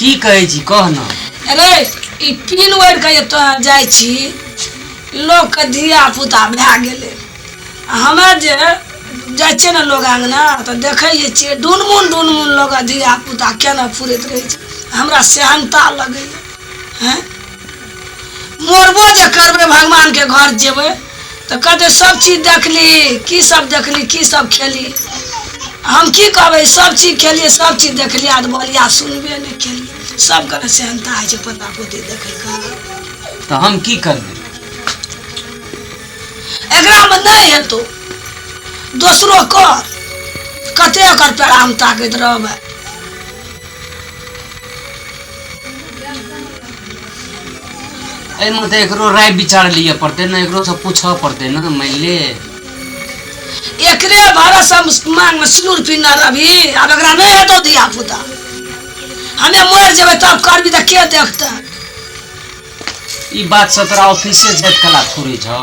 की कहै छी कह न। अरे ई पिन ओढ़ि कऽ जे तोरा जाइ छी, लोकके धिया पुता भए गेलै। आ हमे जे जाइ छियै ने लोग अङ्गना तऽ देखै जे छियै डुनमुन डुनमुन लोक धिया पुता केना फुरैत रहै छै, हमरा सेहनता लगैए। हैं मरबो जे करबै, भगवानके घर जेबै तऽ कहतै सब चीज देखली, की सब देखली, की सब खेली। हम की कहबै, सब चीज खेलियै, सब चीज देखलियै, आ बोलिया सुनबे नहि केलियै। सबके ने सेहनता होइ छै पोता पोती देखैके। तऽ हम की करबै? एकरामे नहि हेतौ, दोसरो कर। कते ओकर पेड़ामे ताकैत रहबै? एहिमे तऽ एकरो राय विचार लिअ पड़तै ने, एकरो से पूछऽ पड़तै ने। मानि ले एकरे भरोसा मांग में सिनूर पिन्ना रवि। आब एकरा नहि हेतौ धिया पुता, हमे मरि जेबै तब करबी तऽ के देखतै? ई बात से तोरा ऑफिसे जाइत कला थोड़े छौ।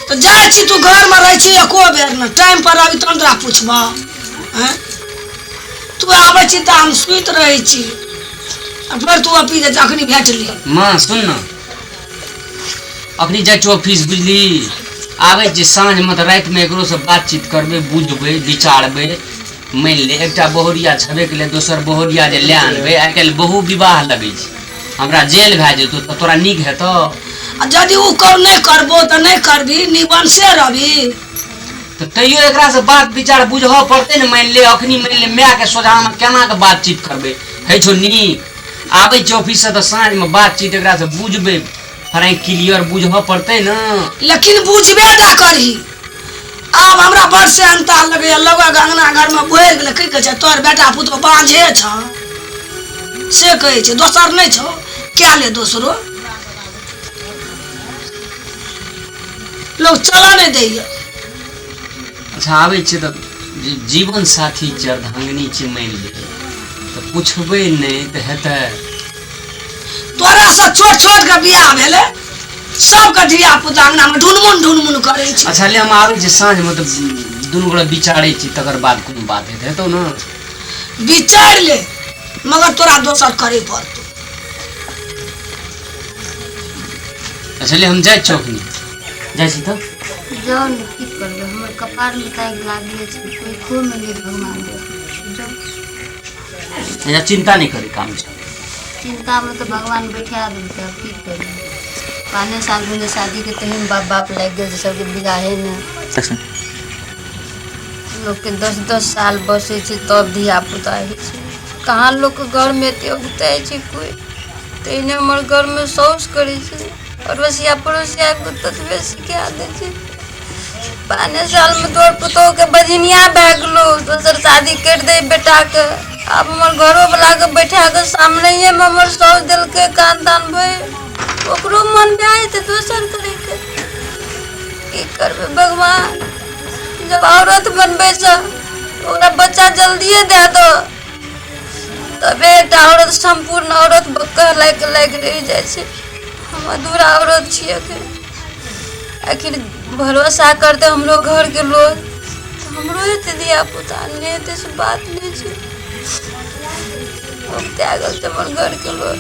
तऽ जाइ छी, तू घरमे रहै छी एको बेर ने टाइम पर आबी तहन तोरा पुछबह। आँय, तू आबै छी तऽ हम सुति रहै छी आ फेर तू ऑफिस जाइ छी, अखनी भेटली। माँ सुन न, अखनी जाइ छी ऑफिस, बुझली? आबै छी साँझमे तऽ रातिमे एकरो से बातचीत करबै, बुझबै, विचारबै। मानि ले एकटा बहुरिया छेबे केलै, दोसर बहुरिया जे लए आनबै, आइ काल्हि बहु विवाह लगै छै, हमरा जेल भए जेतौ तऽ तोरा नीक हेतौ? आ यदि ओ कर नहि करबो तऽ नहि करबी, निबंसे रहबी। तऽ तैयो एकरासँ बात विचार बुझऽ पड़तै ने। मानि ले अखनी मानि ले मायके सोझामे केना कऽ बातचीत करबै? होइ छौ नीक? आबै छै ऑफिससँ तऽ साँझमे बातचीत एकरासँ बुझबै, फ्रांक क्लियर बुझऽ पड़तै ने। लेकिन बुझबे टा करही। आब हमरा बड़ सेहनता लगैए, लगक अङ्गना घरमे बढ़ि गेलै। की कहै छै, तोहर बेटा पुतोह बाँझे छौ से कहै छै, दोसर नहि छौ, कए ले दोसरो। लोक चलऽ नहि दैए। अच्छा, आबै छियै तऽ जीवन साथी छै, अर्धांगिनी छै, मानि ले तऽ पुछबै नहि तऽ हेतै? तोरा से छोट छोट के बियाह भेलै, सबके धिया पुता अंगना मे ढुनमुन ढुनमुन करै छै। अच्छा ले, हम आबै छी साँझमे तऽ दुनू गोटा विचारै छी, तकर बाद कोनो बात हेतै, हेतौ ने? विचारि ले, मगर तोरा दोसर करे पड़तौ। अच्छा ले, हम जाइ छियौ, अखनी जाइ छी तऽ। जाउ ने, की करबै? हमर कपारमे तऽ आगि लागले छै, कोइखोमे नहि भगवान दे। जाउ। अच्छा, चिन्ता नहि करी, काम छै। चिन्तामे तऽ भगवान बैठा देलकै, आब की करबै? 5 साल भेलै शादीके, तहीमे बाप बाप लागि गेल छै सबके बियाहे ने। लोकके 10-10 साल बसै छै तब धियापुता होइ छै। कहाँ लोकके घरमे एते औगताइ छै कोइ? तहिने हमर घरमे साउस करै छै, अड़ोसिया पड़ोसिया आबि कऽ ततबे सिखा दै छै। 5 सालमे तोहर पुतोहुके बजनिया भए गेलौ, दोसर शादी करि दे बेटाके। आब हमर घरोवलाके बैठा कऽ सामनेमे हमर साउस देलकै कान तान भरि, ओकरो मन भए जेतै दोसर करैके। की करबै भगवान? जब औरत बनबै छै ओकरा बच्चा जल्दिए दए दो, तबे एकटा औरत सम्पूर्ण औरत कहलायके लागि रहि जाइ छै। हम अधूरा औरत छियै अखन। आखिर भरोसा करतै हमरो घरके लोग तऽ हमरो हेतै धियापुता, नहि हेतै से बात नहि छै। औगता गेल छै हमर घरके लोग,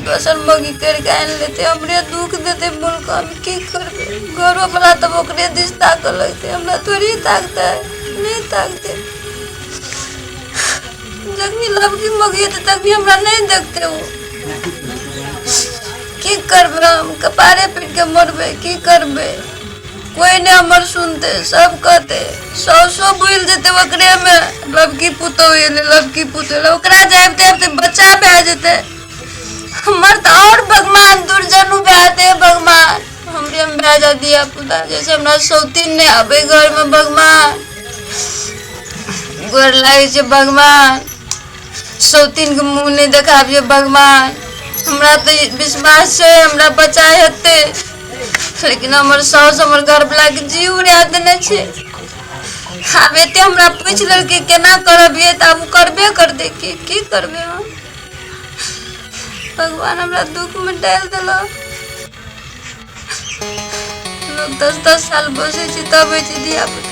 दोसर मौगी करि कऽ आनि लेतै, हमरे दुःख देतै मुल्कमे। की करबै? घरोवला तब ओकरे दिस ताकऽ लगतै, हमरा थोड़ी ताकतै? नहि ताकतै। जखनी लड़की मौगी हेतै तखनी हमरा नहि देखतै ओ। की करबै हम? कपारे पीट के मरबै? की करबै? कोई नहि हमर सुनतै, सब कहतै, साउसो भूलि जेतै ओकरेमे, लड़की पुतोहु एलै, लड़की पुतोहु एलै। ओकरा जे आबिते आबिते बच्चा भए जेतै हमर तऽ आओर भगवान दुर्जनु भए जेतै। भगवान, हमरे मे भए जा धिया पुता, जैसे हमरा सौतीन नहि आबै घरमे। भगवान, गोर लागै छै भगवान, सौतीनके मुँह नहि देखाबियौ भगवान। हमरा तऽ विश्वास छै हमरा बच्चा हेतै, लेकिन हमर साउस हमर घरवलाके जी उड़ा देने छै। आब एते हमरा पूछि लेलकै केना करबियै, तऽ आब ओ करबे करतै। की की करबै हम? भगवान हमरा दुखमे डालि देलक। लोक 10-10 साल बसै छै तब होइ छै धियापुता।